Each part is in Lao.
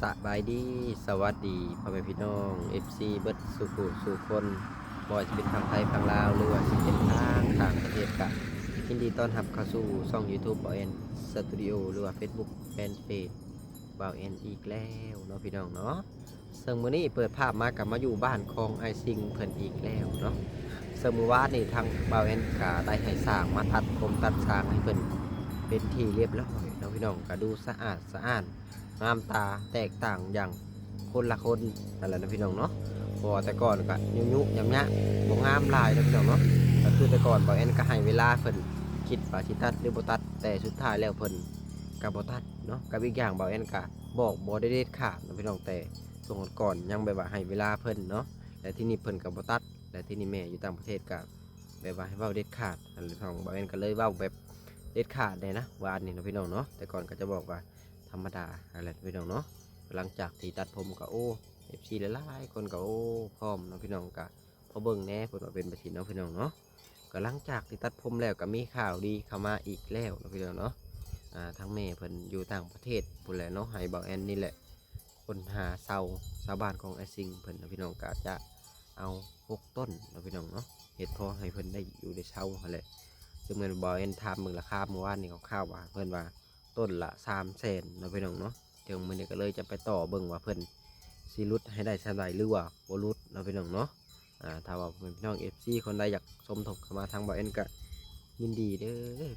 ສະບາຍດີ ສະຫວັດດີພໍ່ແມ່ພີ່ນ້ອງ ເອັຟຊີ ເບິດສູ່ຜູ້ສູ່ຄົນ ບໍ່ວ່າຈະເປັນຝັ່ງໄທຝັ່ງລາວ ຫຼືວ່າຈະເປັນທາງຕ່າງປະເທດ ກະຍິນດີຕ້ອນຮັບເຂົ້າສູ່ຊ່ອງຢູທູບ ບ່າວແອນ ສະຕູດິໂອ ຫຼືວ່າເຟສບຸກແຟນເພຈ ບ່າວແອນ ອີກແລ້ວເນາະພີ່ນ້ອງເນາະ. ເຊິ່ງມື້ນີ້ເປີດພາບມາກໍມາຢູ່ບ້ານຂອງອ້າຍຊິງເພິ່ນອີກແລ້ວເນາະ. ເຊິ່ງມື້ວານນີ້ທາງບ່າວແອນກໍໄດ້ໃຫ້ຊ່າງມາຕັດຜົມຕັດສາງໃຫ້ເພິ່ນເປັນທີ່ລຽບຮ້ອຍເນາະພີ່ນ້ອງ, ກໍດູສະອາດສະອ້ານ ງາມຕາແຕກຕ່າງຢ່າງຄົນລະຄົນນັ້ນແຫຼະເນາະພີ່ນ້ອງເນາະ. ເພາະວ່າແຕ່ກ່ອນກໍຍຸໆຍາກໆ ບໍ່ງາມຫຼາຍເນາະພີ່ນ້ອງເນາະ. ກໍຄືແຕ່ກ່ອນບ່າວແອນກໍໃຫ້ເວລາເພິ່ນ ຄິດວ່າຊິຕັດຫຼືບໍ່ຕັດ, ແຕ່ສຸດທ້າຍແລ້ວເພິ່ນກໍບໍ່ຕັດເນາະ. ກັບອີກຢ່າງບ່າວແອນກໍບອກບໍ່ໄດ້ເດັດຂາດເນາະພີ່ນ້ອງ, ແຕ່ຊ່ວງກ່ອນໆຍັງແບບວ່າໃຫ້ເວລາເພິ່ນເນາະ, ແລ້ວທີນີ້ເພິ່ນກໍບໍ່ຕັດ, ແລ້ວທີນີ້ແມ່ຢູ່ຕ່າງປະເທດກໍແບບວ່າໃຫ້ເວົ້າເດັດຂາດ. ອັນນີ້ຂອງບ່າວແອນກໍເລີຍເວົ້າແບບເດັດຂາດແດ່ນະ ວານນີ້ເນາະພີ່ນ້ອງເນາະ. ແຕ່ກ່ອນກໍຈະບອກວ່າທຳມະດາຫັ້ນແຫຼະພີ່ນ້ອງເນາະ. ຫຼັງຈາກທີ່ຕັດຜົມກໍ ໂອ້ ເອັຟຊີຫຼາຍໆຄົນກໍ ໂອ້ ພ້ອມເນາະພີ່ນ້ອງ, ກໍພໍເບິ່ງແດ່ເພິ່ນວ່າເປັນແບບຊີ້ເນາະພີ່ນ້ອງເນາະ. ກໍຫຼັງຈາກທີ່ຕັດຜົມແລ້ວກໍມີຂ່າວດີເຂົ້າມາອີກແລ້ວເນາະພີ່ນ້ອງເນາະ. ອ່າ ທາງແມ່ເພິ່ນຢູ່ຕ່າງປະເທດພຸ້ນແຫຼະເນາະ, ໃຫ້ບ່າວແອນນີ້ແຫຼະຄົ້ນຫາເຊົ່າຊາວບ້ານຂອງອ້າຍຊິງເພິ່ນເນາະພີ່ນ້ອງ, ກໍຈະເອົາຫົກຕົ້ນເນາະພີ່ນ້ອງເນາະ, ເຮັດພໍໃຫ້ເພິ່ນໄດ້ຢູ່ໄດ້ເຊົ່າຫັ້ນແຫຼະ. ເຊິ່ງແມ່ນບ່າວແອນຖາມເບິ່ງລາຄາມື້ວານນີ້ຄ່າວໆວ່າ ເພິ່ນວ່າ ຕົ້ນລະສາມແສນເນາະພີ່ນ້ອງເນາະ. ເຖິງມື້ນີ້ກໍເລີຍຈະໄປຕໍ່ເບິ່ງວ່າເພິ່ນຊິຫຼຸດໃຫ້ໄດ້ສ່ຳໃດ ຫຼືວ່າບໍ່ຫຼຸດເນາະພີ່ນ້ອງເນາະ. ອ່າ ຖ້າວ່າພໍ່ແມ່ພີ່ນ້ອງເອັຟຊີຄົນໃດຢາກສົມທົບເຂົ້າມາທາງບ່າວແອນກໍຍິນດີເດີ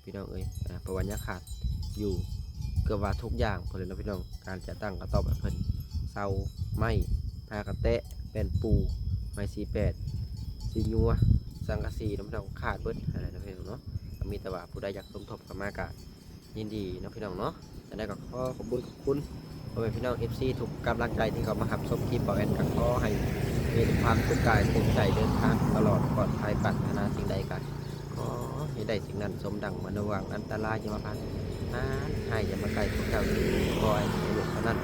ພີ່ນ້ອງເອີຍ. ອ່າ ເພາະວ່າຍັງຂາດຢູ່ເກືອບວ່າທຸກຢ່າງພຸ້ນແຫຼະເນາະພີ່ນ້ອງ, ການຈັດຕັ້ງກະຕອບໃຫ້ເພິ່ນ ເສົາ ໄມ້ ຜ້າກະແຕະ ແປ້ນປູ ໄມ້ສີ່ແປດ ສີຍົວ ສັງກະສີເນາະພີ່ນ້ອງ, ຂາດເບິດຫັ້ນແຫຼະເນາະພີ່ນ້ອງເນາະ. ກໍມີແຕ່ວ່າຜູ້ໃດຢາກສົມທົບເຂົ້າມາກໍ ຍິນດີເນາະພີ່ນ້ອງເນາະ. ຈັ່ງໃດກໍຂໍຂອບບຸນຂອບຄຸນພໍ່ແມ່ພີ່ນ້ອງເອັຟຊີທຸກກຳລັງໃຈທີ່ເຂົ້າມາຮັບຊົມຄລິບ. ບ່າວແອນກໍຂໍໃຫ້ມີແຕ່ຄວາມສຸກກາຍສຸກໃຈ, ເດີນທາງຕະຫຼອດປອດໄພ, ປາດຖະໜາສິ່ງໃດກໍຂໍໃຫ້ໄດ້ສິ່ງນັ້ນສົມດັ່ງມະໂນຫວັງ, ອັນຕະລາຍຢ່າມາຜ່ານ, ຮ້າຍຢ່າມາໃກ້ພວກເຈົ້າ, ຂໍໃຫ້ອາຍຸເທົ່ານັ້ນ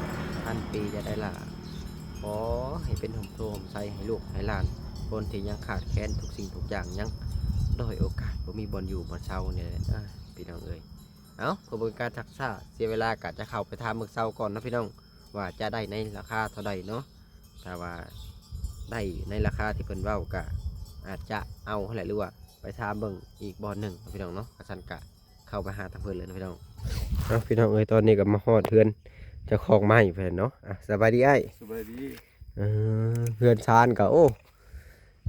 ພັນປີຢ່າໄດ້ຫຼ້າ, ຂໍໃຫ້ເປັນຮົ່ມໂພຮົ່ມໄຊໃຫ້ລູກໃຫ້ຫຼານ ຄົນທີ່ຍັງຂາດແຄນທຸກສິ່ງທຸກຢ່າງ, ຍັງດ້ອຍໂອກາດ ບໍ່ມີບ່ອນຢູ່ບ່ອນເຊົານີ້ແຫຼະ ພີ່ນ້ອງເອີຍ. ເອົ້າ ເພື່ອບໍ່ເປັນການຊັກຊ້າເສຍເວລາ ກະຈະເຂົ້າໄປຖາມເບິ່ງເຊົາກ່ອນເນາະພີ່ນ້ອງ ວ່າຈະໄດ້ໃນລາຄາເທົ່າໃດເນາະ. ຖ້າວ່າໄດ້ໃນລາຄາທີ່ເພິ່ນເວົ້າ ກະອາດຈະເອົາຫັ້ນແຫຼະ ຫຼືວ່າໄປຖາມເບິ່ງອີກບ່ອນໜຶ່ງເນາະພີ່ນ້ອງເນາະ. ຄັນຊັ້ນກະເຂົ້າໄປຫາທາງເພິ່ນເລີຍເນາະພີ່ນ້ອງ. ເອົ້າ ພີ່ນ້ອງເອີຍ ຕອນນີ້ກໍມາຮອດເຮືອນເຈົ້າຂອງໃໝ່ເພິ່ນເນາະ. ອ່ະ ສະບາຍດີອ້າຍ. ສະບາຍດີ. ເອີ ເຮືອນຊານກໍ ໂອ້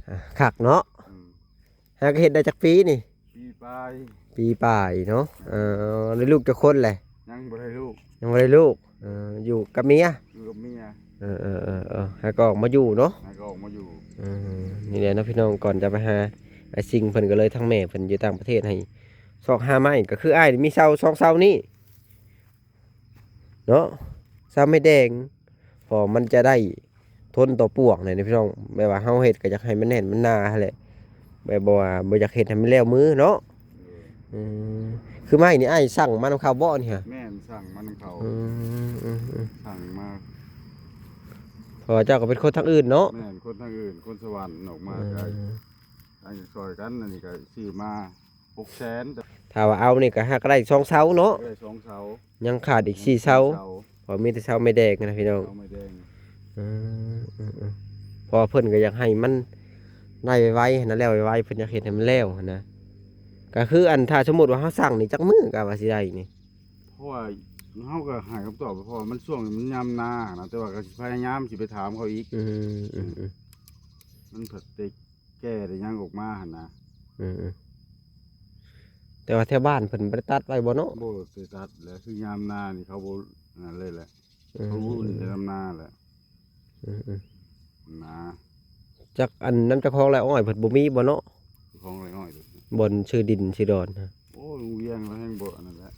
ອ່າ ຄັກເນາະ. ອືມ ຫາກໍເຮັດໄດ້ຈັກປີນີ້? ປີປາຍ. ປີປາຍເນາະ. ເອີ ໄດ້ລູກຈັກຄົນແຫຼະ? ຍັງບໍ່ໄດ້ລູກ. ຍັງບໍ່ໄດ້ລູກ. ເອີ ຢູ່ກັບເມຍ? ຢູ່ກັບເມຍ. ເອີໆໆ ຫາກໍອອກມາຢູ່ເນາະ. ຫາກໍອອກມາຢູ່. ເອີ ນີ້ແຫຼະເນາະພີ່ນ້ອງ, ກ່ອນຈະໄປຫາອ້າຍຊິງເພິ່ນ ກໍເລີຍທາງແມ່ເພິ່ນຢູ່ຕ່າງປະເທດໃຫ້ຊອກຫາໄມ້. ກໍຄືອ້າຍມີເສົາສອງເສົານີ້ ເນາະ ເສົາໄມ້ແດງ ເພາະມັນຈະໄດ້ທົນຕໍ່ປວກນີ້ນະພີ່ນ້ອງ. ແບບວ່າເຮົາເຮັດກໍຢາກໃຫ້ມັນແໜ້ນມັນໜາຫັ້ນແຫຼະ, ແບບວ່າບໍ່ຢາກເຮັດໃຫ້ມັນແລ້ວມືເນາະ. ເອີ ອືມ ຄືໄມ້ນີ້ອ້າຍສັ່ງມານຳເຂົາບໍ່ນີ້ຫະ? ແມ່ນ ສັ່ງມານຳເຂົາ. ອືມ ອືມ ອືມ ສັ່ງມາ. ເພາະວ່າເຈົ້າກໍເປັນຄົນທາງອື່ນເນາະ? ແມ່ນ ຄົນທາງອື່ນ ຄົນສະຫວັນອອກມາ. ເອີ ກໍ ອັນນີ້ຊ່ອຍກັນ ອັນນີ້ກໍຊື້ມາ ຫົກແສນ. ຖ້າວ່າເອົານີ້ກໍຫາກະໄດ້ສອງເສົາເນາະ. ໄດ້ສອງເສົາ. ຍັງຂາດອີກສີ່ເສົາ. ເສົາ ເພາະມີແຕ່ເສົາໄມ້ແດງນະພີ່ນ້ອງ. ເສົາໄມ້ແດງ. ເອີ ເອີ ເອີ ເພາະວ່າເພິ່ນກໍຢາກໃຫ້ມັນໄດ້ໄວໆຫັ້ນນະ ແລ້ວໄວໆ ເພິ່ນຢາກເຮັດໃຫ້ມັນແລ້ວຫັ້ນນະ. ກໍຄືອັນ ຖ້າສົມມຸດວ່າເຮົາສັ່ງນີ້ ຈັກມື້ກະວ່າຊິໄດ້ນີ້? ເພາະວ່າເຮົາກໍໃຫ້ຄຳຕອບ ເພາະວ່າມັນຊ່ວງນີ້ມັນຍາມນານະ, ແຕ່ວ່າກໍຊິພະຍາຍາມຊິໄປຖາມເຂົາອີກ. ອືມ ອືມ ອືມ ມັນເພິ່ນໄດ້ ແກ່ໄດ້ຫຍັງອອກມາຫັ້ນນະ. ເອີ ເອີ ແຕ່ວ່າແຖວບ້ານເພິ່ນບໍ່ໄດ້ຕັດໄວ້ບໍ່ເນາະ? ບໍ່ໄດ້ຕັດແຫຼະ, ຄືຍາມນານີ້ເຂົາບໍ່ນັ້ນເລີຍແຫຼະ. ເອີ ເຂົາຮູ້ແຕ່ນຳນາແຫຼະ. ເອີ ເອີ ນາ ຈັກອັນນຳເຈົ້າຂອງໄຮ່ອ້ອຍເພິ່ນບໍ່ມີບໍ່ເນາະ? ເຈົ້າຂອງໄຮ່ອ້ອຍ ບ່ອນຊື້ດິນຊື້ດອນນະ. ໂອ້ຍ ລຸງວຽງລາວແຮ່ງບໍ່ອັນນັ້ນແຫຼະ.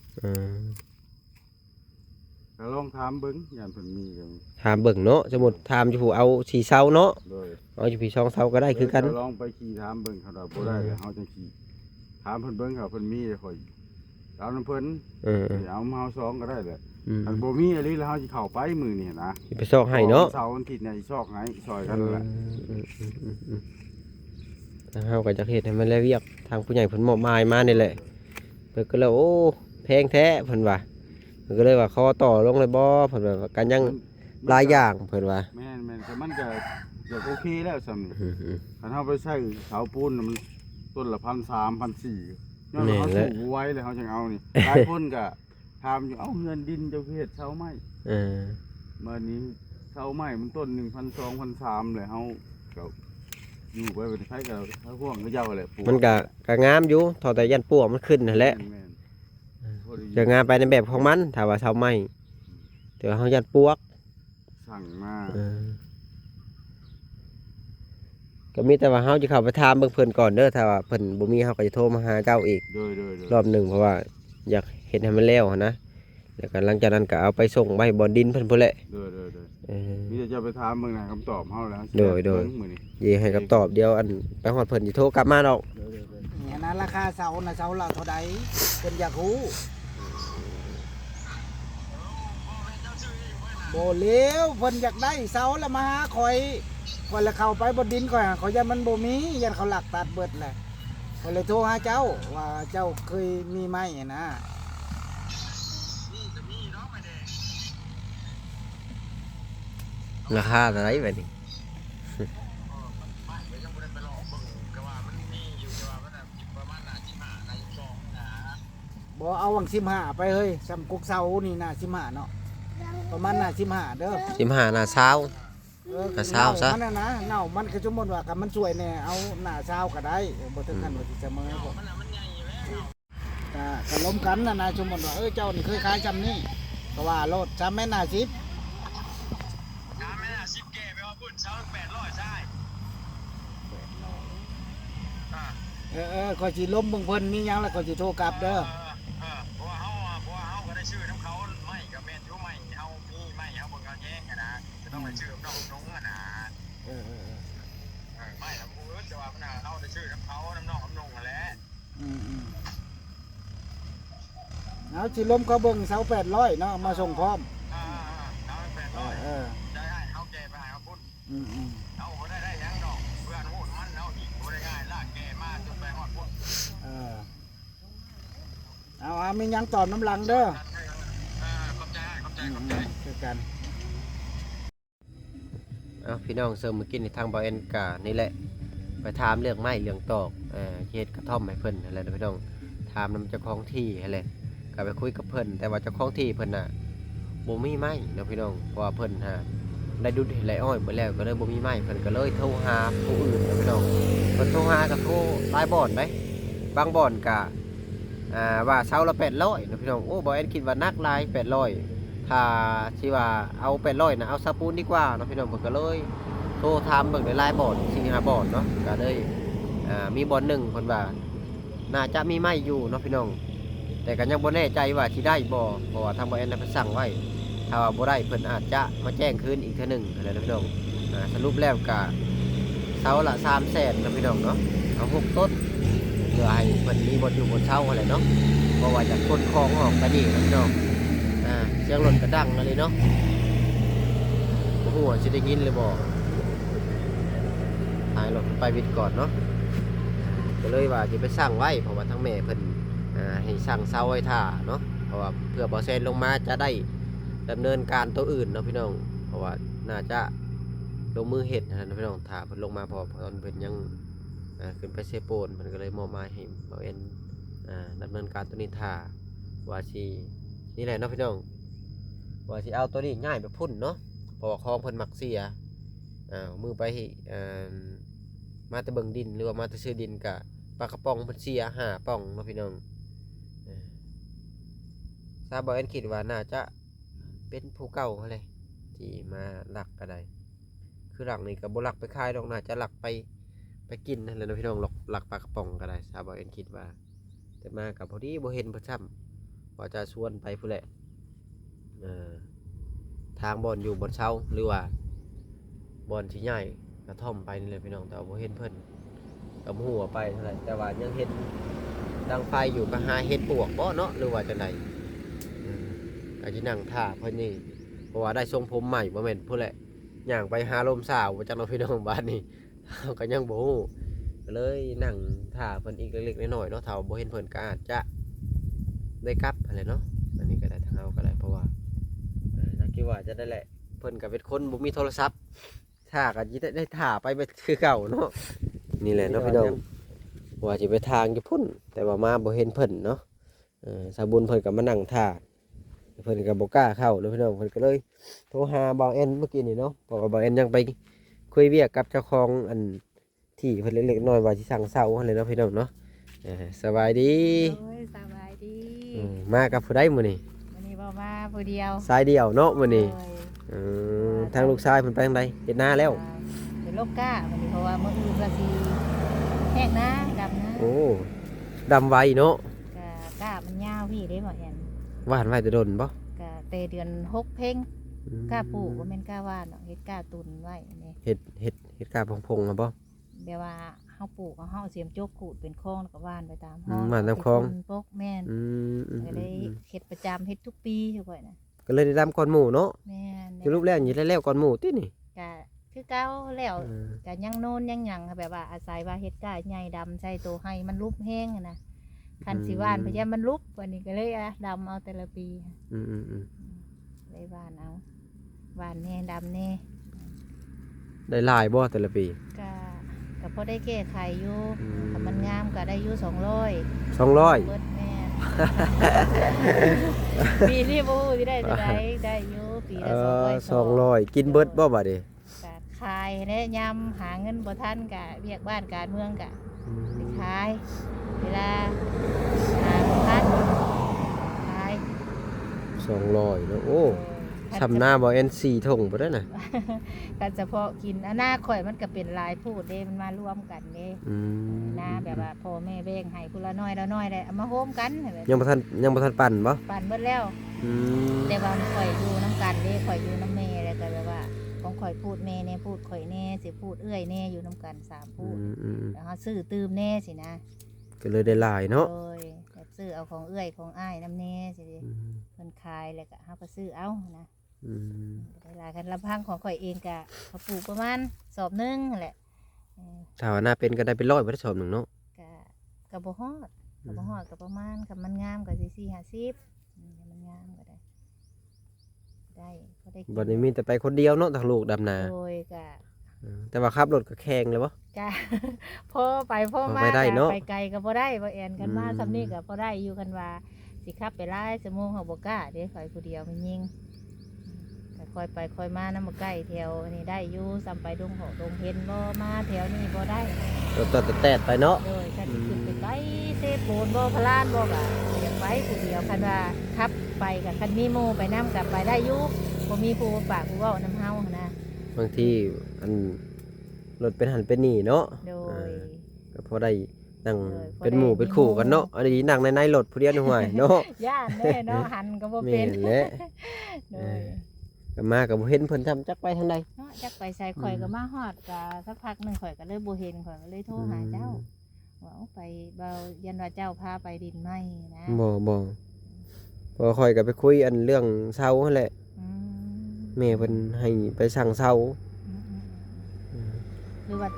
ເອີ ກໍລອງຖາມເບິ່ງ ຢ້ານເພິ່ນມີກໍ ຖາມເບິ່ງເນາະ. ສົມມຸດຖາມຢູ່ຜູ້ເອົາສີ່ເສົາເນາະ. ໂດຍ ເອົາຢູ່ພີ້ສອງເສົາກໍໄດ້ຄືກັນ. ເອີ ກໍລອງໄປຂີ່ຖາມເບິ່ງ ຄັນວ່າບໍ່ໄດ້ ເອີ ເຮົາຈັ່ງຊິຖາມເພິ່ນເບິ່ງ. ຄັນເພິ່ນມີ ຂ້ອຍເອົານຳເພິ່ນ. ເອີ ເອີ ເອົາມາເຮົາສອງກໍໄດ້ແຫຼະ. ອືມ ຄັນບໍ່ມີອີ່ຫຼີແລ້ວ ເຮົາຊິເຂົ້າໄປມື້ນີ້ນະ ຊິໄປຊອກໃຫ້ເນາະ. ເສົາວັນທິດນີ້ຊິຊອກໃຫ້ ຊ່ອຍກັນແຫຼະ. ເອີ ເອີ ເອີ ທາງເຮົາກໍຢາກເຮັດໃຫ້ມັນແລ້ວວຽກ ທາງຜູ້ໃຫຍ່ເພິ່ນມອບໝາຍມານີ້ແຫຼະ. ເພິ່ນກໍເລີຍ ໂອ້ ແພງແທ້ ເພິ່ນວ່າ. ເພິ່ນກໍເລີຍວ່າ ຂໍຕໍ່ລົງໄດ້ບໍ່? ເພິ່ນວ່າ ກໍຍັງ ມັນ ຫຼາຍຢ່າງເພິ່ນວ່າ ແມ່ນໆ ແຕ່ມັນກໍຢາກໂອເຄແລ້ວຊ່ຳນີ້. ອືມໆ ຄັນເຮົາໄປໃຊ້ເສົາປູນນະ ມັນຕົ້ນລະພັນສາມ ພັນສີ່ ຍ້ອນວ່າເຮົາ ແມ່ນແຫຼະ ສູ້ບໍ່ໄຫວແລ້ວ ເຮົາຈັ່ງເອົານີ້. ຫຼາຍຄົນກໍຖາມຢູ່ ເອົ້າ ເຮືອນດິນເຈົ້າຄືເຮັດເສົາໄມ້? ເອີ ບາດນີ້ເສົາໄມ້ມັນຕົ້ນໜຶ່ງພັນສອງ ພັນສາມ ແລ້ວເຮົາກໍຢູ່ໄປ ບັດນີ້ໃຜກໍຫາຫ່ວງຄືເຈົ້າແຫຼະ ປວກ ມັນກໍ ກໍງາມຢູ່ ເທົ່າແຕ່ຢ້ານປວກມັນຂຶ້ນຫັ້ນແຫຼະ. ແມ່ນໆ ກໍງາມໄປໃນແບບຂອງມັນ ຖ້າວ່າເສົາໄມ້ ແຕ່ວ່າເຮົາຢ້ານປວກ ສັ່ງມາ ເອີ ກໍມີແຕ່ວ່າເຮົາຈະເຂົ້າໄປຖາມເບິ່ງເພິ່ນກ່ອນເດີ ຖ້າວ່າເພິ່ນບໍ່ມີ ເຮົາກໍຈະໂທມາຫາເຈົ້າອີກ ໂດຍໆໆ ລອບໜຶ່ງ ເພາະວ່າຢາກເຮັດໃຫ້ມັນແລ້ວຫັ້ນນະ ແລ້ວກໍຫຼັງຈາກນັ້ນກໍເອົາໄປສົ່ງໄວ້ບ່ອນດິນເພິ່ນພຸ້ນແຫຼະ. ໂດຍໆໆ ເອີ ມີແຕ່ເຈົ້າໄປຖາມເບິ່ງນະ ຄຳຕອບເຮົາແລ້ວ ໂດຍໆ ຊິເບິ່ງມື້ນີ້ ຊິໃຫ້ຄຳຕອບ. ດຽວອັນໄປຮອດເພິ່ນຊິໂທກັບມາດອກ. ໂດຍໆໆ ນີ້ນະ ລາຄາເສົານະ ເສົາລະເທົ່າໃດ ເພິ່ນຢາກຮູ້. ບໍ່ແລ້ວ ເພິ່ນຢາກໄດ້ເສົາລະມາຫາຂ້ອຍ ຂ້ອຍລະເຂົ້າໄປບ່ອນດິນຂ້ອຍ ຂ້ອຍຢ້ານມັນບໍ່ມີ ຢ້ານເຂົາລັກຕັດເບິດແຫຼະ ຂ້ອຍເລີຍໂທຫາເຈົ້າວ່າເຈົ້າເຄີຍມີໄມ້ຫັ້ນນະ. ລາຄາເທົ່າໃດບາດນີ້? ບໍ່ ເອົາຫວ່າງສິບຫ້າໄປເຮີ້ຍ ສ່ຳກົກເສົານີ້ໜ້າສິບຫ້າເນາະ ປະມານໜ້າສິບຫ້າເດີ ສິບຫ້າ ໜ້າຊາວ ເອີ ໜ້າຊາວຊະ ມັນນະ ເຫງົ້າມັນ ຄືສົມມຸດວ່າຄັນມັນຊ່ວຍແດ່ ເອົາໜ້າຊາວກໍໄດ້ ບໍ່ເຖິງຂັ້ນວ່າຊິສະເໝີ. ກໍ ກໍລົມກັນນະນະ ສົມມຸດວ່າ ເອີ ເຈົ້ານີ້ເຄີຍຂາຍຊ່ຳນີ້ ກໍວ່າໂລດ ສາມແມັດຫ້າສິບ ສາມແມັດຫ້າສິບ ແກ່ໄປວ່າພຸ້ນ ເສົາແປດຮ້ອຍຊາຍ ເອີໆ ຂ້ອຍຊິລົມເບິ່ງເພິ່ນ ມີຫຍັງແລ້ວຂ້ອຍຊິໂທກັບເດີ. ເອີໆ ເພາະວ່າເຮົາ ເພາະວ່າເຮົາກໍໄດ້ຊື້ນຳເຂົາ ໄມ້ກໍແມ່ນຢູ່ ໄມ້ເຮົາມີ ໄມ້ເຮົາເບິ່ງເອົາແຍງຫັ້ນນະ ກໍຕ້ອງໄດ້ຊື້ນຳນ້ອງນາງຫັ້ນນະ. ເອີໆໆ ເອີ ໄມ້ນຳຜູ້ອື່ນ ແຕ່ວ່າມັນ ເຮົາໄດ້ຊື້ນຳເຂົາ ນຳນ້ອງນາງຫັ້ນແຫຼະ. ອືມໆ ເຮົາຊິລົມເຂົາເບິ່ງເສົາແປດຮ້ອຍເນາະ ມາສົ່ງພ້ອມ ເອີໆ ເອີ ເອົາແປດຮ້ອຍ ເອີ ໄດ້ ເຮົາແກ່ໄປໃຫ້ເຂົາພຸ້ນ ອືມໆ ເຮົາບໍ່ໄດ້ ໄດ້ຫຍັງດອກ ເພື່ອອະນຸໂມທະນາເຮົາອີກ ບໍ່ໄດ້ງ່າຍລາກແກ່ມາຈົນໄປຮອດພຸ້ນ ເອີ ເອົາໆ ມີຫຍັງຕອບນຳຫຼັງເດີ ເອີ ຂອບໃຈ ຂອບໃຈ ຂອບໃຈ ອືມໆ ຄືກັນ. ເອົາ ພີ່ນ້ອງ ເຊິ່ງມື້ກີ້ນີ້ທາງບ່າວແອນກະນີ້ແຫຼະ ໄປຖາມເລື່ອງໄມ້ເລື່ອງຕອກ ເອີ ເຮັດກະທ່ອມໃຫ້ເພິ່ນຫັ້ນແຫຼະເນາະພີ່ນ້ອງ ຖາມນຳເຈົ້າຂອງທີ່ຫັ້ນແຫຼະ ກະໄປຄຸຍກັບເພິ່ນ ແຕ່ວ່າເຈົ້າຂອງທີ່ເພິ່ນນະບໍ່ມີໄມ້ເນາະພີ່ນ້ອງ ເພາະວ່າເພິ່ນຫາໄດ້ດຸດໄຮ່ອ້ອຍເບິດແລ້ວ ກະເລີຍບໍ່ມີໄມ້ ເພິ່ນກະເລີຍໂທຫາຜູ້ອື່ນເນາະພີ່ນ້ອງ ເພິ່ນໂທຫາກະໂທຫຼາຍບ່ອນໃດ໋ ບາງບ່ອນກະ ອ່າ ວ່າເສົາລະແປດຮ້ອຍເນາະພີ່ນ້ອງ ໂອ້ ບ່າວແອນຄິດວ່າໜັກຫຼາຍແປດຮ້ອຍ ຖ້າຊິວ່າເອົາແປດຮ້ອຍນະ ເອົາເສົາປູນດີກວ່າເນາະພີ່ນ້ອງ ເພິ່ນກໍເລີຍໂທຖາມເບິ່ງຫຼາຍໆບ່ອນ ສີ່ຫ້າບ່ອນເນາະ ກໍເລີຍ ອ່າ ມີບ່ອນໜຶ່ງເພິ່ນວ່າໜ້າຈະມີໄມ້ຢູ່ເນາະພີ່ນ້ອງ ແຕ່ກໍຍັງບໍ່ແນ່ໃຈວ່າຊິໄດ້ບໍ່ ເພາະວ່າທາງບ່າວແອນໄດ້ໄປສັ່ງໄວ້ ຖ້າວ່າບໍ່ໄດ້ເພິ່ນອາດຈະມາແຈ້ງຄືນອີກເທື່ອໜຶ່ງຫັ້ນແຫຼະເນາະພີ່ນ້ອງ ອ່າ ສະຫຼຸບແລ້ວກະເສົາລະສາມແສນເນາະພີ່ນ້ອງເນາະ ເອົາຫົກຕົ້ນ ເພື່ອໃຫ້ເພິ່ນມີບ່ອນຢູ່ບ່ອນເຊົາຫັ້ນແຫຼະເນາະ ເພາະວ່າຈະຂົນຂອງອອກໄປນີ້ເນາະພີ່ນ້ອງ ອ່າ ສຽງລົດກະດັງອີ່ຫຼີເນາະ ບໍ່ຮູ້ວ່າຊິໄດ້ຍິນຫຼືບໍ່ ໃຫ້ລົດໄປວິດກ່ອນເນາະ ກໍເລີຍວ່າຊິໄປສັ່ງໄວ້ ເພາະວ່າທາງແມ່ເພິ່ນ ອ່າ ໃຫ້ສັ່ງເຊົາໄວ້ຖ້າເນາະ ເພາະວ່າເພື່ອບ່າວແຊນລົງມາຈະໄດ້ດຳເນີນການໂຕອື່ນເນາະພີ່ນ້ອງ ເພາະວ່າໜ້າຈະລົງມືເຮັດຫັ້ນນະພີ່ນ້ອງ ຖ້າເພິ່ນລົງມາ ເພາະວ່າຕອນເພິ່ນຍັງ ອ່າ ຂຶ້ນໄປເຊໂປນ ເພິ່ນກໍເລີຍມອບໝາຍໃຫ້ບ່າວແອນ ອ່າ ດຳເນີນການໂຕນີ້ຖ້າ ວ່າຊິ ນີ້ແຫຼະເນາະພີ່ນ້ອງ ວ່າຊິເອົາໂຕນີ້ຍ້າຍໄປພຸ້ນເນາະ ເພາະວ່າຂອງເພິ່ນມັກເສຍ ອ່າ ມື້ໄປ ເອີ່ມ ມາແຕ່ເບິ່ງດິນ ຫຼືວ່າມາແຕ່ຊື້ດິນ ກະປາກະປ໋ອງເພິ່ນເສຍຫ້າປ່ອງເນາະພີ່ນ້ອງ ເອີ ຊາວບ່າວແອນຄິດວ່າໜ້າຈະເປັນຜູ້ເກົ່າຫັ້ນແຫຼະ ທີ່ມາລັກກະໄດ້ ຄືລັກນີ້ກະບໍ່ລັກໄປຂາຍດອກ ໜ້າຈະລັກໄປ ໄປກິນຫັ້ນແຫຼະເນາະພີ່ນ້ອງ ລັກ ລັກປາກະປ໋ອງກະໄດ້ ຊາວບ່າວແອນຄິດວ່າ ແຕ່ມາກໍພໍດີບໍ່ເຫັນເພິ່ນຊ້ຳ ວ່າຈະຊວນໄປພຸ້ນແຫຼະ ເອີ ທາງບ່ອນຢູ່ບ່ອນເຊົາ ຫຼືວ່າບ່ອນທີ່ຍ້າຍກະທ່ອມໄປນີ້ແຫຼະພີ່ນ້ອງ ແຕ່ວ່າບໍ່ເຫັນເພິ່ນ ກໍບໍ່ຮູ້ວ່າໄປທາງໃດ ແຕ່ວ່າຍັງເຫັນດັງໄຟຢູ່ ໄປຫາເຫັດປວກບໍ່ເນາະ ຫຼືວ່າຈັ່ງໃດ ເອີ ກໍຊິນັ່ງຖ້າເພິ່ນນີ້ ເພາະວ່າໄດ້ຊົງຜົມໃໝ່ ບໍ່ແມ່ນພຸ້ນແຫຼະ ຍ່າງໄປຫາລົມສາວບໍ່ຈັກເນາະພີ່ນ້ອງ ບາດນີ້ ເຮົາກໍຍັງບໍ່ຮູ້ ກໍເລີຍນັ່ງຖ້າເພິ່ນອີກເລັກໆນ້ອຍໆເນາະ ຖ້າວ່າບໍ່ເຫັນເພິ່ນກໍອາດຈະໄດ້ກັບຫັ້ນແຫຼະເນາະ ອັນນີ້ກໍໄດ້ ທາງເຮົາກໍໄດ້ ເພາະວ່າ ເອີ ທາງຄິດວ່າຈະໄດ້ແຫຼະ พิ่นກໍเป็นคนบ่มีโทรศัพท์ ถ่าก็สิได้ ได้ถ่าไปแบบคือเก่าเนาะ นี่แหละเนาะพี่น้อง ว่าสิไปทางอยู่พุ้น แต่ว่ามาบ่เห็นเพิ่นเนาะ เออ สาวบุญเพิ่นก็มานั่งถ่า เพิ่นก็บ่กล้าเข้าเนาะพี่น้อง เพิ่นก็เลยโทรหาบ่าวแอนเมื่อกี้นี่เนาะ เพราะว่าบ่าวแอนยังไปคุยเวียกกับเจ้าของอัน ที่เพิ่นเล็กๆน้อยๆ ว่าสิสั่งเซาหั่นแหละเนาะพี่น้องเนาะ เออ สบายดี โดย สบายดี อืม มากับผู้ใดมื้อนี้ มื้อนี้บ่มาผู้เดียว สายเดี่ยวเนาะมื้อนี้ โดย อืม ทางลูกชายเพิ่นไปทางใด เฮ็ดนาแล้ว อ่า ไปลกก้ามื้อนี้ เพราะว่ามื้ออื่นว่าสิแฮกนา ดำนา โอ้ ดำไวเนาะ ก็ก้ามันยาวพี้เด้บ่แอน หว่านไว้แต่ดนบ่ ก็แต่เดือนหกเพ็ง อืม ก้าปลูก บ่แม่นก้าหว่านดอก เฮ็ดก้าตุนไว้นี่ เฮ็ด เฮ็ด เฮ็ดก้าพงๆ หั่นบ่ แบบว่าเฮาปลูก เฮาเอาเสียมจกขูดเป็นคลอง แล้วก็หว่านไปตามคลอง อืม หว่านตามคลอง ปลูก แม่น อืม อืม ก็เลย อืม เฮ็ดประจำ เฮ็ดทุกปีอยู่ข้อยนะ ก็เลยได้ดำก่อนหมู่เนาะ แม่น สรุปแล้วนี่ได้แล้วก่อนหมู่ตินี่ ก็คือเก่าแล้ว เออ ก็ยังโนนยังหยัง แบบว่าอาศัยว่าเฮ็ดก้าใหญ่ดำใส่โตไร่มันลุบแฮงหั้นนะ คันสิหว่าน อืม พะยามมันลุบ บัดนี้ก็เลย อ่ะ ดำเอาแต่ละปี อืม อืม อืม อืม ได้หว่านเอา หว่านแหน่ ดำแหน่ ได้หลายบ่แต่ละปี ก็ ก็พอได้แก้ไขอยู่ อืม ถ้ามันงามก็ได้อยู่สองร้อย สองร้อย เบิด แม่น ปีนี้บ่ฮู้สิได้เท่าใด ได้อยู่ปีละ เอ่อ สองร้อย สองร้อย กินเบิดบ่บัดนี้ ก็ขายแหละ ยามหาเงินบ่ทันก็เวียกบ้านการเมืองก็ อืม ไปขาย เวลาหาบ่ทันขาย สองร้อยเนาะ โอ้ โดย ส่ำนาบ่แอน สี่ถงพุ้นนะ ก็เฉพาะกิน อันนาข้อยมันก็เป็นหลายโพดเด้ มันมารวมกันเด้ อืม นาแบบว่าพ่อแม่แบ่งให้ผู้ละน้อยละน้อย แล้วเอามาโฮมกัน ยังบ่ทัน ยังบ่ทันปั่นบ่ ปั่นเบิดแล้ว อืม แต่ว่าข้อยอยู่นำกันเด้ ข้อยอยู่นำแม่ แล้วก็แบบว่าของข้อยพูดแม่แหน่ พูดข้อยแหน่ สิพูดเอื้อยแหน่ อยู่นำกันสามพูด อืม อืม อืม แล้วเฮาซื้อตื่มแหน่ซี้นะ ก็เลยได้หลายเนาะ โดย แบบซื้อเอาของเอื้อยของอ้ายนำแหน่ซี้ อืม เพิ่นขายแล้วก็เฮาก็ซื้อเอานะ อืม ได้หลาย คันลำพังของข้อยเองก็ ก็ปลูกประมาณสอบหนึ่งหั้นแหละ เออ ถ้าว่านาเป็นก็ได้เป็นร้อยบ่ได้สอบหนึ่งเนาะ ก็ ก็บ่ฮอด อืม ก็บ่ฮอด ก็ประมาณ คันมันงามก็สิสี่ห้าสิบ อืม คันมันงามก็ได้ ได้ พอได้กิน บัดนี้มีแต่ไปคนเดียวเนาะ ทางลูกดำนา โดย ก็ อืม แต่ว่าขับรถก็แข่งเลยบ่ ก็ พอไปพอมา พอไปได้เนาะ ก็ไปไกลก็บ่ได้ บ่แอน คันมา อืม ส่ำนี้ก็พอได้อยู่ คันว่าสิขับไปหลายชั่วโมงเฮาบ่กล้าเด้ ข้อยผู้เดียวแม่นยิง ก็ค่อยไปค่อยมานำ บ่ใกล้แถวนี้ได้อยู่ ส่ำไปดงหอกดงเห็นบ่ มาแถวนี้บ่ได้ รถตัดแตดไปเนาะ โดย คันสิขึ้นไป อืม ไกลเซโปนบ่ พะลานบ่ ก็อยากไปผู้เดียว คันว่าขับไปก็ คันมีหมู่ไปนำก็ไปได้อยู่ บ่มีผู้ปากผู้เว้านำเฮาหั้นนะ บางทีอัน รถเป็นหั้นเป็นนี่เนาะ โดย อ่า ก็พอได้นั่ง โดย เป็นหมู่เป็นคู่กันเนาะ พอได้หมู่ อันนี้นั่งใน ในรถผู้เดียวนี่ ห่วยเนาะ ย้านแน่เนาะ หันก็บ่เป็น แม่นแหละ โดย เออ ก็มาก็บ่เห็นเพิ่นซ้ำ จักไปทางใด เนาะ จักไปไส อืม ข้อยก็มาฮอดก็สักพักหนึ่ง ข้อยก็เลยบ่เห็น ข้อยก็เลยโทรหาเจ้า อืม ว่า "เอาไป บ่าว ยันว่าเจ้าพาไปดินไหม้นะ" บ่ บ่ เพราะว่าข้อยก็ไปคุยอันเรื่องเซาหั้นแหละ อืม แม่เพิ่นให้ไปสั่งเซา อืม อืม อืม อืม หรือว่า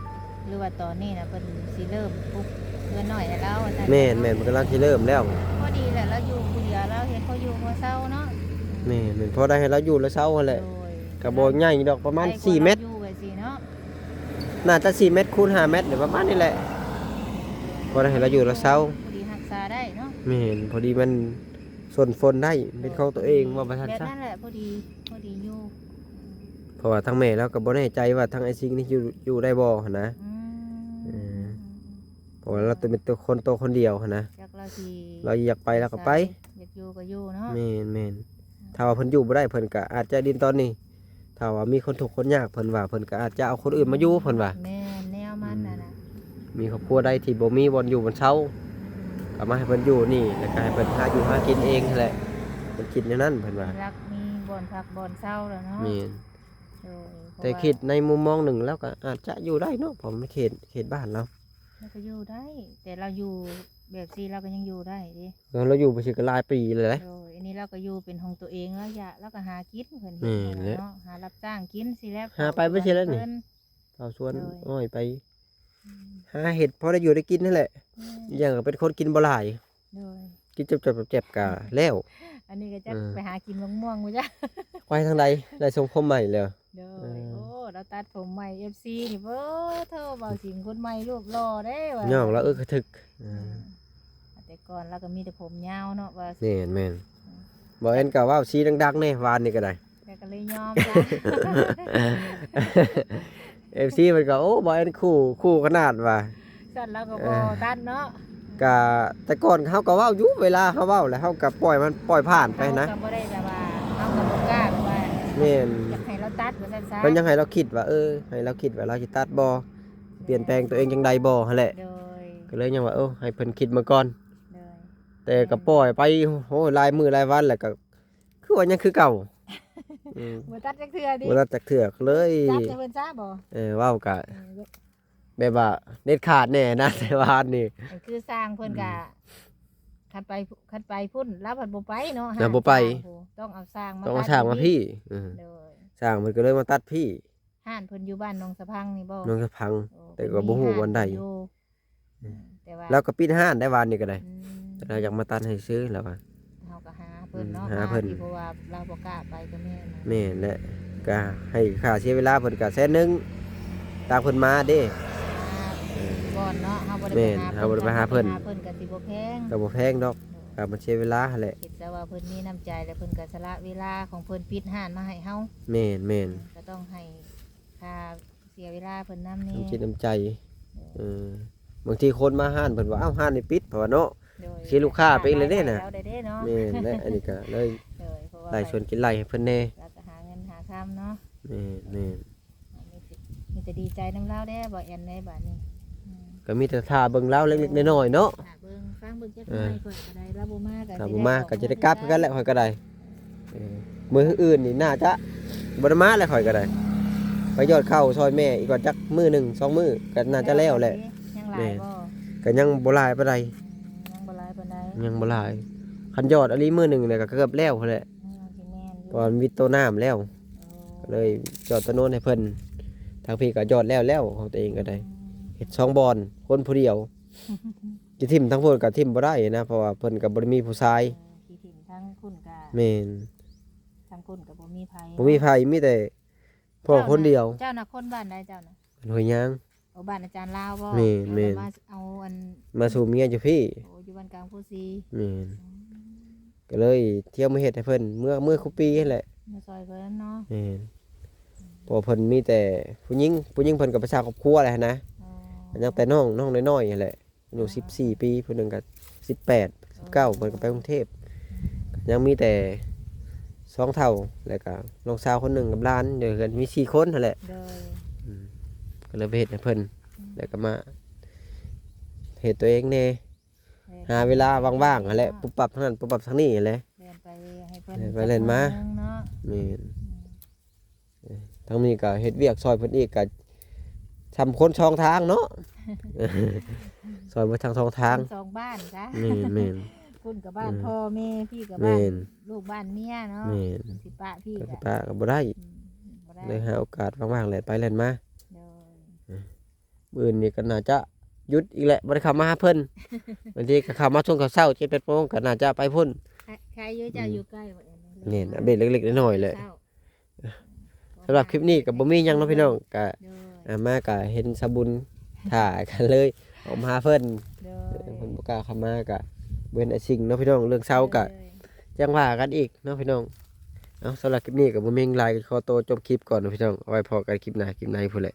หรือว่าตอนนี้นะเพิ่นสิเริ่มปลูกเฮือนน้อยให้ลาวว่าซั่น แม่น เนาะ แม่น เพิ่นกำลังสิเริ่มแล้ว พอดีแหละ ลาวอยู่ผู้เดียว ลาวเฮ็ดพออยู่พอเซาเนาะ แม่น แม่น พอได้ให้ลาวอยู่ลาวเซาหั้นแหละ โดย ก็บ่ใหญ่ดอก ประมาณ ได้กว่า สี่เมตร ลาวอยู่ไว้สิเนาะ น่าจะสี่เมตรคูณห้าเมตร หรือประมาณนี้แหละ พอได้ให้ลาวอยู่ลาวเซา พอดีรักษาได้เนาะ แม่น พอดีมัน สนฝนได้ เป็นของตัวเอง ว่าว่าซั่นซะ แบบนั้นแหละ พอดี พอดีอยู่ เพราะว่าทางแม่ลาวก็บ่แน่ใจว่าทางอ้ายซิงนี่อยู่ อยู่ได้บ่หั้นนะ อืม เออ เพราะว่าลาวเป็นตัวคน ตัวคนเดียวหั้นนะ จักลาวสิ ลาวอยากไปลาวก็ไป อยากอยู่ก็อยู่เนาะ แม่น แม่น ถ้าว่าเพิ่นอยู่บ่ได้ เพิ่นก็อาจจะดินตอนนี้ ถ้าว่ามีคนทุกข์คนยาก เพิ่นว่า เพิ่นก็อาจจะเอาคนอื่นมาอยู่ เพิ่นว่า แม่น แนวมันนั่นน่ะ อืม มีครอบครัวใดที่บ่มีบ่อนอยู่บ่อนเซา ก็มาให้เพิ่นอยู่นี่ แล้วก็ให้เพิ่นหาอยู่หากินเองหั้นแหละ เพิ่นคิดแนวนั้น เพิ่นว่า มีหลักมีบ่อนพักบ่อนเซาแล้วเนาะ แม่น โดย แต่คิดในมุมมองหนึ่ง ลาวก็อาจจะอยู่ได้เนาะ เพราะมันเขต เขตบ้านลาว ลาวก็อยู่ได้ แต่ลาวอยู่แบบซี่ลาวก็ยังอยู่ได้เด้ เออ ลาวอยู่ไปสิก็หลายปีแล้วเด้ โดย อันนี้ลาวก็อยู่เป็นของตัวเอง ลาวยะ ลาวก็หากิน เพิ่นเฮ็ด แม่นแหละ เนาะ หารับจ้างกินสิแหละ หาไปไปสิแหละนี่ เพิ่น เผาสวน โดย อ้อยไป อืม หาเฮ็ดพอได้อยู่ได้กินนั่นแหละ แม่น อย่างก็เป็นคนกินบ่หลาย โดย กินแจบๆๆ ก็แล้ว อันนี้ก็จัก เออ ไปหากินมะม่วงบ่จ๊ะ ໄປທາງໃດ ໄດ້ຊົງຜົມໃໝ່ແລ້ວ. ໂດຍ ເອີ ໂອ້ ລາວຕັດຜົມໃໝ່ ເອັຟຊີ ນີ້ ໂອ້ ໂທ້ ບ່າວສິງຄົນໃໝ່ຮູບຫຼໍ່ເດ້ວ່າ ຍ້ອງລາວເອິກກະທຶກ. ເອີ ອືມ ແຕ່ກ່ອນລາວກໍມີແຕ່ຜົມຍາວເນາະວ່າ. ແມ່ນໆ ອືມ ບ່າວແອນກໍເວົ້າຊີ້ດັງໆແດ່ ວານນີ້ກໍໄດ້ ແລ້ວກໍເລີຍຍອມຊະ. ເອັຟຊີ ເພິ່ນກໍ ໂອ້ ບ່າວແອນຄູ່ ຄູ່ຂະໜາດວ່າ ຊັ້ນລາວກໍບໍ່ ເອີ ຕັດເນາະ. ກະແຕ່ກ່ອນເຮົາກໍເວົ້າຢູ່ ເວລາເຮົາເວົ້າແລ້ວເຮົາກໍປ່ອຍມັນ ປ່ອຍຜ່ານໄປນະ. ເຮົາກໍບໍ່ໄດ້ແບບວ່າ ເຮົາກໍບໍ່ກ້າແບບວ່າ ແມ່ນ ຢາກໃຫ້ລາວຕັດວ່າຊັ້ນຊະ. ເພິ່ນຢາກໃຫ້ລາວຄິດວ່າ ເອີ ໃຫ້ລາວຄິດວ່າລາວຊິຕັດບໍ່ ປ່ຽນແປງຕົວເອງຈັ່ງໃດບໍ່ຫັ້ນແຫຼະ. ໂດຍ ກໍເລີຍຍັງວ່າ ເອີ ໃຫ້ເພິ່ນຄິດເບິ່ງກ່ອນ. ໂດຍ ແຕ່ກໍປ່ອຍໄປ ໂອ້ ຫຼາຍມື້ຫຼາຍວັນແລ້ວກໍ ຄືວ່າຍັງຄືເກົ່າ. ອືມ ບໍ່ຕັດຈັກເທື່ອຕິ ບໍ່ຕັດຈັກເທື່ອ ກໍເລີຍ ຈັບໃຫ້ເພິ່ນຊະບໍ່. ເອີ ເວົ້າກະ ເອີ ແບບວ່າເດັດຂາດແດ່ນະ ແຕ່ວ່າອັນນີ້ ອັນຄືຊ່າງເພິ່ນກະ ອືມ ຄັນໄປ ຄັນໄປພຸ້ນລາວພັດບໍ່ໄປເນາະ. ລາວບໍ່ໄປ ຮ້ານຊ່າງ ຕ້ອງເອົາຊ່າງມາ ຕ້ອງເອົາຊ່າງມາພີ້. ເອີ ໂດຍ ຊ່າງເພິ່ນກໍເລີຍມາຕັດພີ້. ຮ້ານເພິ່ນຢູ່ບ້ານໜອງສະພັງນີ້ບໍ່? ໜອງສະພັງ ໂອ້ ແຕ່ກໍບໍ່ຮູ້ບ່ອນໃດ. ເພິ່ນມີຮ້ານຢູ່ ອືມ ແຕ່ວ່າ ລາວກໍປິດຮ້ານໄດ້ວານນີ້ກໍໄດ້. ອືມ ລາວຢາກມາຕັດໃຫ້ຊື່ລາວວ່າ. ເຮົາກໍຫາເພິ່ນເນາະ ອືມ ຫາເພິ່ນ ທີ່ ເພາະວ່າລາວບໍ່ກ້າໄປກໍແມ່ນ. ແມ່ນແຫຼະ ກໍໃຫ້ຄ່າເສຍເວລາເພິ່ນກໍແສນໜຶ່ງ ຕາມເພິ່ນມາເດ້. ອ່າ ເອີ ກ່ອນເນາະ ເຮົາບໍ່ໄດ້ໄປຫາເພິ່ນ. ແມ່ນ ເຮົາບໍ່ໄດ້ໄປຫາເພິ່ນ ເຮົາໄປຫາເພິ່ນກໍຊິບໍ່ແພງ ກໍບໍ່ແພງດອກ. ໂດຍ ກໍມັນເສຍເວລາຫັ້ນແຫຼະ. ເຫັນແຕ່ວ່າເພິ່ນມີນ້ຳໃຈ ແລະ ເພິ່ນກໍສະຫຼະເວລາຂອງເພິ່ນ ປິດຮ້ານມາໃຫ້ເຮົາ. ແມ່ນໆ ກໍຕ້ອງໃຫ້ ຄ່າເສຍເວລາເພິ່ນນຳແດ່ ນ້ຳຈິດນ້ຳໃຈ. ໂດຍ ເອີ ບາງທີຄົນມາຮ້ານເພິ່ນວ່າ ອ້າວ ຮ້ານນີ້ປິດ ເພິ່ນວ່າເນາະ. ໂດຍ ເສຍລູກຄ້າໄປອີກແລ້ວເດ້ນະ. ແມ່ນແຫຼະ ອັນນີ້ກໍເລີຍ ໂດຍ ເພາະວ່າໄລ່ຊວນກິນໄລ່ໃຫ້ເພິ່ນແດ່ ລາວກໍຫາເງິນຫາຄຳເນາະ. ແມ່ນໆ ມີແຕ່ ມີແຕ່ດີໃຈນຳລາວແດ່ ບ່າວແອນເດ້ ບາດນີ້. ອືມ ກໍມີແຕ່ຖ້າເບິ່ງລາວເລັກໆນ້ອຍໆເນາະ. ຖ້າເບິ່ງ ຟັງເບິ່ງຈັກໜ້ອຍ ເອີ ຂ້ອຍກໍໄດ້ ລາວບໍ່ມາກໍ ຖ້າບໍ່ມາກໍຈະໄດ້ກັບຄືກັນແຫຼະ ຂ້ອຍກໍໄດ້. ເອີ ມື້ອື່ນນີ້ໜ້າຈະບໍ່ໄດ້ມາແລ້ວ ຂ້ອຍກໍໄດ້ ໄປຢອດເຂົ້າຊ່ອຍແມ່ອີກກ່ອນ ຈັກມື້ໜຶ່ງສອງມື້ກໍໜ້າຈະແລ້ວແຫຼະ. ຍັງຫຼາຍບໍ່? ແມ່ນ ກໍຍັງບໍ່ຫຼາຍປານໃດ. ອືມ ຍັງບໍ່ຫຼາຍປານໃດ ຍັງບໍ່ຫຼາຍ. ຄັນຢອດອີ່ຫຼີມື້ໜຶ່ງນີ້ກໍເກືອບແລ້ວພຸ້ນແຫຼະ. ອືມ ຊິແມ່ນຢູ່ ເພາະວ່າມັນວິດໂຕນ້ຳແລ້ວ. ໂອ້ ກໍເລີຍຢອດໂຕໂນ້ນໃຫ້ເພິ່ນ. ທາງພີ້ກໍຢອດແລ້ວໆ ຂອງຕົວເອງກໍໄດ້. ອືມ ເຮັດສອງບ່ອນ ຄົນຜູ້ດຽວ ຊິຖິ້ມທາງພຸ້ນກໍຖິ້ມບໍ່ໄດ້ນະ ເພາະວ່າເພິ່ນກໍບໍ່ໄດ້ມີຜູ້ຊາຍ. ເອີ ຊິຖິ້ມທາງພຸ້ນກໍ ແມ່ນ ທາງພຸ້ນກໍບໍ່ມີໃຜ ບໍ່ມີໃຜ ມີແຕ່ພໍ່ຄົນດຽວ. ເຈົ້ານະ ເຈົ້ານະຄົນບ້ານໃດເຈົ້ານະ? ບ້ານຫ້ວຍຍາງ. ໂອ້ ບ້ານອາຈານລາວບໍ່? ແມ່ນໆ ແລ້ວມາເອົາອັນ ມາສູ່ເມຍຢູ່ພີ້. ໂອ້ ຢູ່ບ້ານກາງໂພສີ. ແມ່ນ ອືມ ກໍເລີຍທ່ຽວມາເຮັດໃຫ້ເພິ່ນ ເມື່ອ ເມື່ອຄູ່ປີຫັ້ນແຫຼະ ມາຊ່ອຍເພິ່ນເນາະ. ແມ່ນ ເພາະວ່າເພິ່ນມີແຕ່ຜູ້ຍິງ ຜູ້ຍິງເພິ່ນກໍໄປສ້າງຄອບຄົວແລ້ວຫັ້ນນະ. ອໍ ຍັງແຕ່ນ້ອງ ນ້ອງນ້ອຍໆຫັ້ນແຫຼະ ອາຍຸສິບສີ່ປີ ຜູ້ໜຶ່ງກໍສິບແປດ ສິບເກົ້າ ເພິ່ນກໍໄປກຸງເທບ. ຍັງມີແຕ່ສອງເຖົ້າ ແລ້ວກໍນ້ອງສາວຄົນໜຶ່ງກັບຫຼານ ຢູ່ເຮືອນມີສີ່ຄົນຫັ້ນແຫຼະ. ໂດຍ ອືມ ກໍເລີຍໄປເຮັດໃຫ້ເພິ່ນ ອືມ ແລ້ວກໍມາເຮັດຕົວເອງແດ່. ແມ່ນ ຫາເວລາວ່າງໆຫັ້ນແຫຼະ ປຸບປັບທາງນັ້ນ ປຸບປັບທາງນີ້ຫັ້ນແຫຼະ ແລ່ນໄປໃຫ້ເພິ່ນ ແລ່ນໄປແລ່ນມາ ຈັກໜ້ອຍໜຶ່ງເນາະ. ແມ່ນ ອືມ ເອີ ທາງນີ້ກໍເຮັດວຽກຊ່ອຍເພິ່ນອີກ ກໍຊ່ຳຄົນສອງທາງເນາະ ຊ່ອຍເບິດທັງສອງທາງ ຄົນສອງບ້ານຊະ. ແມ່ນໆ ພຸ້ນກໍບ້ານ ເອີ ພໍ່ແມ່ ພີ້ກໍບ້ານ ແມ່ນ ລູກບ້ານເມຍເນາະ. ແມ່ນ ຊິປະພີ້ ກໍຊິປະກໍບໍ່ໄດ້. ອືມ ບໍ່ໄດ້ ເລີຍຫາໂອກາດວ່າງໆແລ່ນໄປແລ່ນມາ. ໂດຍ ເອີ ມື້ອື່ນນີ້ກໍໜ້າຈະຢຸດອີກແຫຼະ ບໍ່ໄດ້ເຂົ້າມາຫາເພິ່ນ. ບາງທີກໍເຂົ້າມາຊ່ວງເຊົ້າໆ ເຈັດແປດໂມງ ກໍໜ້າຈະໄປພຸ້ນ. ໃຄ ໃຄຢູ່ເຈົ້າ ອືມ ຢູ່ໃກ້ບໍ່ແອນ ແມ່ນ ອັບເດດເລັກໆນ້ອຍໆແຫຼະ. ສຳລັບຄລິບນີ້ກໍບໍ່ມີຫຍັງເນາະພີ່ນ້ອງ ກໍ ໂດຍ ອ່າ ມາກໍເຫັນສາວບຸນ ຖ້າກັນເລີຍອອກມາຫາເພິ່ນ. ໂດຍ ເອີ ເພິ່ນບໍ່ກ້າເຂົ້າມາ ກໍບໍ່ເຫັນອ້າຍສິງເນາະພີ່ນ້ອງ. ເລື່ອງເຊົ່າກໍ ໂດຍ ຈັ່ງວ່າກັນອີກເນາະພີ່ນ້ອງ. ເອົາ ສຳລັບຄລິບນີ້ກໍບໍ່ມີຫຍັງຫຼາຍ ຂໍໂຕຈົບຄລິບກ່ອນເນາະພີ່ນ້ອງ. ເອົາໄວ້ພໍ້ກັນຄລິບໜ້າ ຄລິບໃນພຸ້ນແຫຼະ.